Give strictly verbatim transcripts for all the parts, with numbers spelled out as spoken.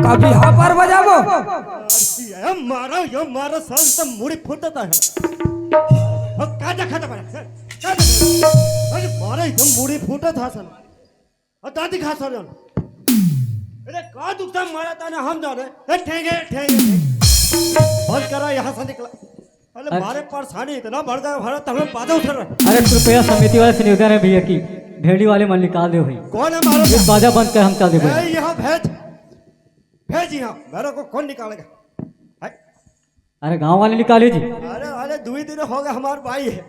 अभी यहाँ पर बजाबो। ये मारा, ये मारा, साल से मुड़ी फूटता है। अब का देखा था बड़ा? का देखा? अरे मारा, एकदम मुड़ी फूटता था सन। और दादी खा साल। अरे का दुखता मारा था ना हम जाने। ए, ठेंगे, ठेंगे, ठेंगे। बंद करा, यहाँ से निकला। अरे अरे मारे परेशानी इतना बढ़ गया, भारत हमें बाजा उतर रहा है। अरे कृपया समिति वाले से निवेदन है भैया कि भेड़ी वाले मन निकाल दे भाई। कौन है मारो? ये बाजा बंद कर, हम चल दे भाई। ए, यहाँ भेज, भेज यहाँ, मेरे को कौन निकालेगा? हाय। अरे गांव वाले निकाले जी। अरे, अरे, दुई दिन हो गए, हमारे भाई है,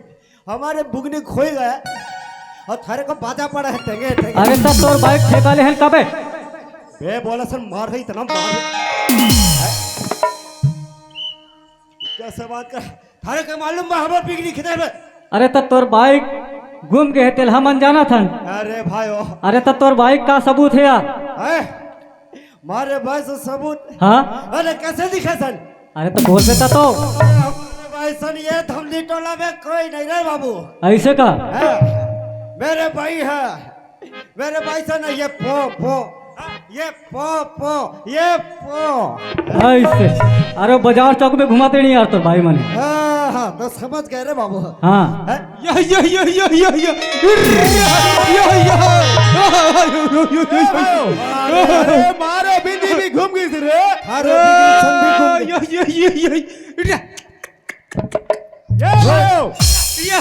हमारे बुगनी खोई गया और थारे को बाजा पड़ा है, टेंगे, टेंगे। अरे, तब तोर बाइक ठेका ले हन कबे? बे, बोला सर, मार रही इतना मार। कैसे बात कर? थारे के मालूम बा, हमार पिकनिक खेते में। अरे, त तोर बाइक गुम गए, तेल हमन जाना थन। अरे भाई, ओ। अरे, त तोर बाइक का सबूत है यार? हैं? मारे भाई से सबूत। हाँ? अरे, कैसे दिखे सन? अरे, तो बोल देता तो। अरे, हमारे भाई सन, ये धमली टोला में कोई नहीं रे बाबू। ऐसे का? हैं? मेरे भाई है। मेरे भाई से ना ये पो, पो, ये पो, पो, ये पो। ऐसे। अरे बाजार चौक में घुमाते नहीं यार तो भाई मने। हाँ, हाँ, तो समझ गए रे बाबू। हाँ। हैं? ये, ये, ये, ये, ये, ये। ये, ये। अरे, अरे, मारे बिंदी भी घूम गई रे। अरे, बिंदी भी घूम गई। ये, ये, ये, ये। ये हो। ये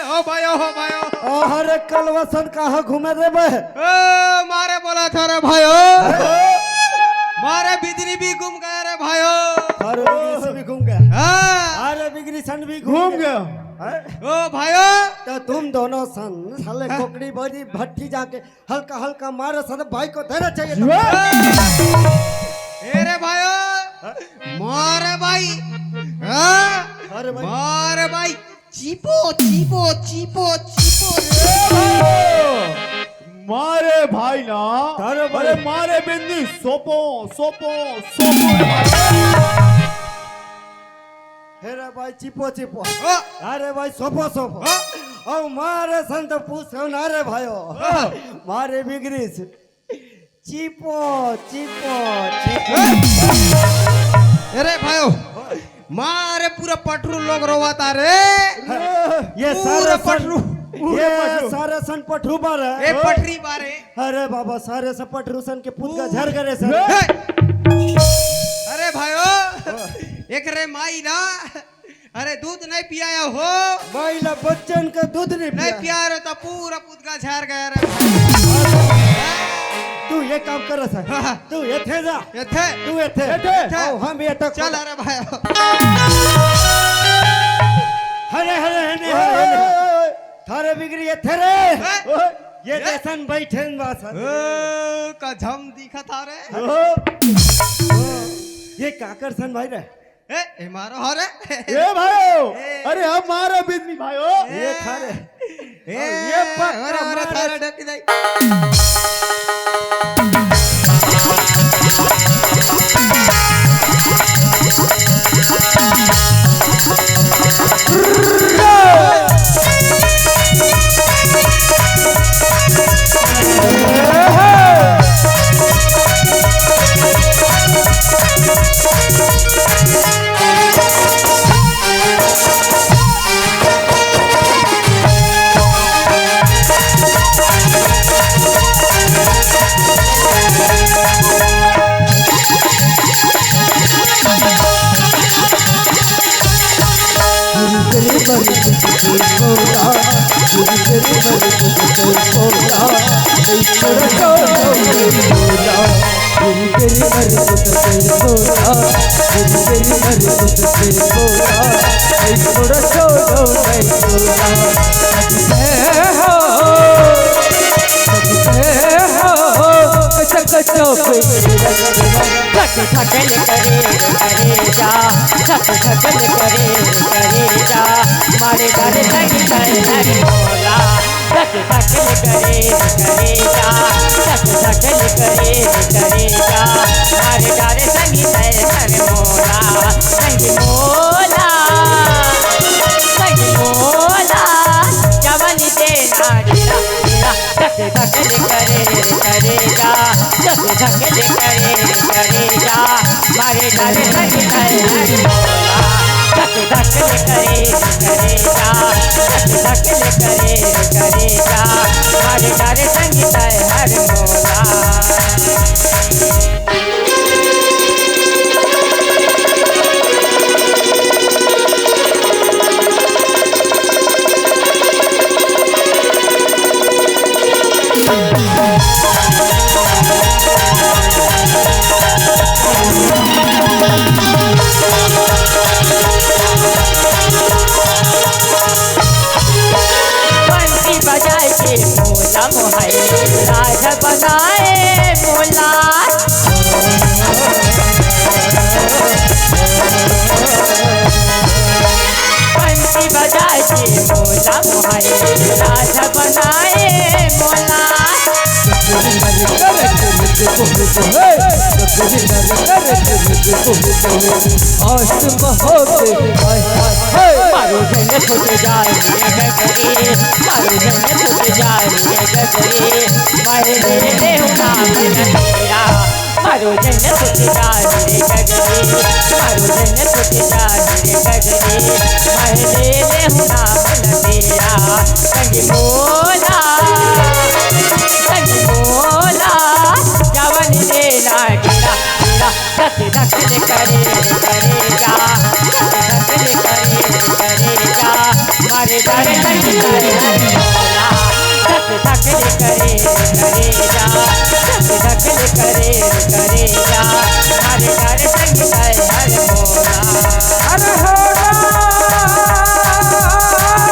हो, भायो, हो, भायो। अरे, कलवा सन कहाँ घूमे रे बे? ओ, मारे बोला था रे भायो। अरे। मारे बिजली भी घूम गया रे भायो। अरे, बिजली से भी घूम गया। हाँ। अरे, बिजली सन भी घूम घूम गया। गया। हैं? ओ, भायो। तो तुम दोनों सन, साले हाँ। कोकड़ी बड़ी भट्टी जाके हल्का हल्का मारे सन, भाई को देना चाहिए था। ए रे भायो, मारे भाई, हाँ? अरे भाई। मारे भाई, चीपो, चीपो, चीपो, चीपो। मारे भाई ना, अरे भाई। अरे मारे बिंदी, सोपो, सोपो, सोपो। हे रे भाई, चिपो, चिपो। हाँ। अरे भाई, सोपो, सोपो। हाँ। अब मारे संत पूछो ना रे भायो। हाँ। मारे बिगड़ीस। चिपो, चिपो, चिपो। अरे भायो, मारे पूरा पटरू लोग रोवाता रे। ये पूरा सारे सन, पटरू। ये पूरा पटरू। सारे सन पटरू बारे। ए पटरी बारे। अरे बाबा, सारे सन पटरू सन के पुतगा झर करे सर। हे। अरे भायो, एक रे माई ना, अरे दूध नहीं पियाया हो। माई ला बच्चन का दूध नहीं नहीं पिया। पिया रहे तो पूरा पुतगा झर गया रे भाई। तू ये काम कर रहा था। हाँ, हाँ। तू ये थे जा। ये थे। तू ये थे। ये थे। आओ, हम ये तक चल, अरे भाई। हरे, हरे, हरे, हरे, हरे। थारे बिगड़ी ये थे रे। हैं? ये ये? जैसन बैठे न बासन। ओ, का झम दिखा था रे। ओ। ये काकर सन भाई रे? ए, ए मारो हो रे। ए भाइयों, ए। अरे हम मारो बिजली भाइयों। ए। ये खा रे। ए, ये पक्का अरे, अरे, मारो। थारा डक जाई। धक धक ले करे रे करे जा, धक धक ले करे रे करे जा, मारे डर लगी डर लगी बोला। धक धक ले करे रे करे जा, धक धक ले करे रे करे जा, मारे डर संगी सै कर मोला, संगी मोला, संगी मोला, जवानी दे ना डेरा, डेरा। धक धक ले करे रे करे जा, धक धक ले करे रे करे जा, मारे डारे संग तैयार मोला। धक धक ले करे रे करे जा, धक धक ले करे रे करे जा, मारे डारे संग तैयार मोला। बंसी बजाए के मोला मोहाए, राजा बनाए मोला। बंसी बजाए के मोला मोहाए, राजा बनाए मोला। आज तुम हो गए, हाय, हाय, हाय। मारो जन छूट जाए रे गगरी, मारो जन छूट जाए रे गगरी, मारे ले ले हो नाम न तेरा। मारो जन छूट जाए रे गगरी, मारो जन छूट जाए रे गगरी, मारे ले ले हो नाम न तेरा। संगी मोला, संगी मोला, जवन देना तेरा, तेरा। धक धक ले करे रे करे जा, धक धक ले करे रे करे जा, मारे डारे संग तैयार मोला। धक धक ले करे रे करे जा, धक धक ले करे रे करे जा, मारे डारे संग तैयार मोला। अरे हो रा-,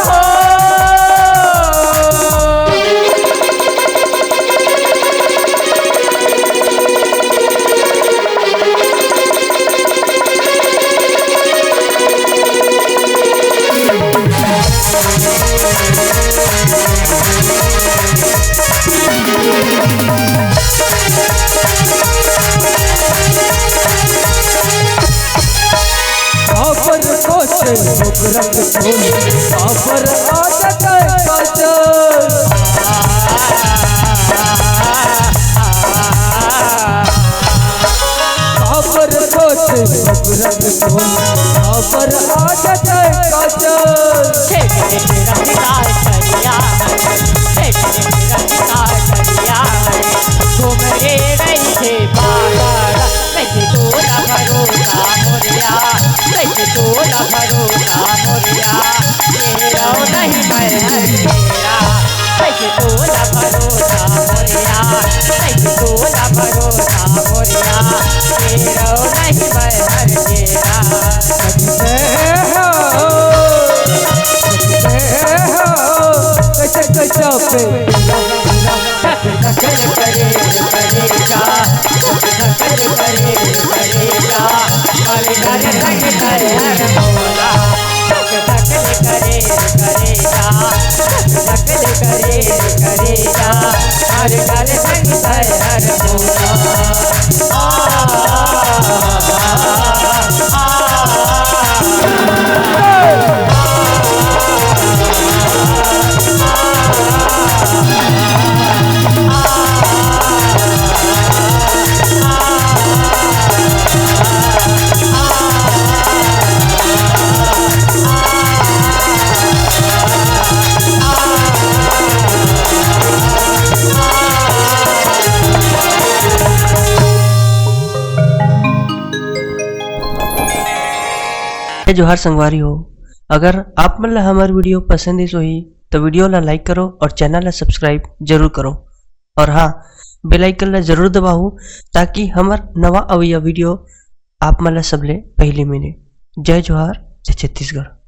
हो। काबर कोचे मुकरक कोन, काबर आदत काचल। काबर कोचे मुकरक कोन, काबर आदत काचल। छेक छेक रंगदार करिया, छेक छेक रंगदार करिया, घूम रे रही थे पागल। कैसे तोला भरोसा मोरिया, कैसे तोला भरोसा मोरिया, तेरा नहीं मैं हर तेरा। कैसे तोला भरोसा मोरिया, कैसे तोला भरोसा मोरिया, तेरा नहीं मैं हर तेरा। कैसे हो, कैसे हो, कैसे, कैसे पे धक धक ले करे रे करे जा, धक धक ले करे रे करे जा, मारे डारे संग तैयार मोला। धक धक ले करे रे करे जा, धक धक ले करे रे करे जा, मारे डारे संग तैयार मोला। आ, आ, आ, आ, आ। जय जोहार संगवारी हो, अगर आप मन ला हमर video पसंद आइस होही, तो video ला like करो और channel ला subscribe जरूर करो। और हाँ, bell icon ला जरूर दबाओ, ताकि हमर नवा अवइया video आप मन ला सबले पहली मिले। जय जोहार, जय छत्तीसगढ़।